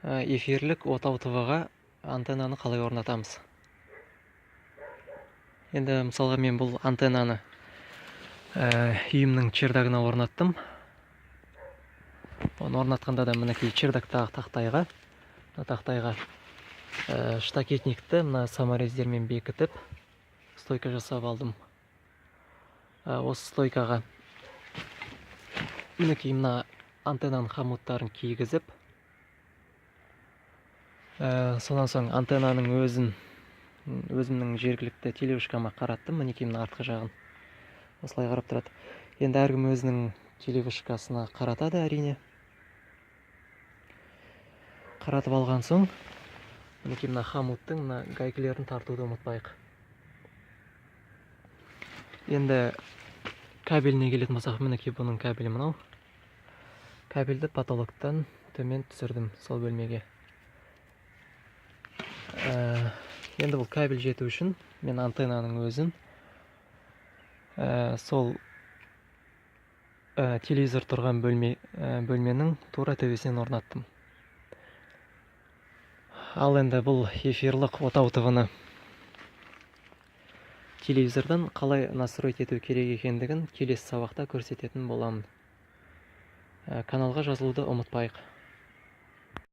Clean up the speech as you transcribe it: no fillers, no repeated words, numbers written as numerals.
Эфирлік Отау ТВ-ға антеннаны қалай орнатамыз? Енді, мысалға, мен бұл антеннаны үйімнің чердагына орнаттым. Оны орнатқанда да, мінекей, чердактағы тақтайға, мына тақтайға штакетникті мына саморездермен бекітіп, стойка жасап алдым. Осы стойкаға, мінекей, мына антеннаның хомуттарын кигізіп, сонан соң антеннаның өзін өзімнің жергілікті телевышкама қараттым. Мінекей, мына артқы жағын осылай қарап тұрады. Енді әркім өзінің телевышкасына қаратады, әрине. Қаратып алған соң, мінекей, мына хомуттың мына гайкілерін тартуды ұмытпайық. Енді кабеліне келетін болсақ, мінекей, бұның кабелі мынау. Кабельді потолоктан төмен түсірдім сол бөлмеге. Енді бұл кабель жету үшін мен антеннаның өзін сол телевизор тұрған бөлменің тура төбесінен орнаттым. Ал енді бұл эфирлік Отау ТВ-ны телевизордан қалай настроить ету керек екендігін келесі сабақта көрсететін боламын. Каналға жазылуды ұмытпайық.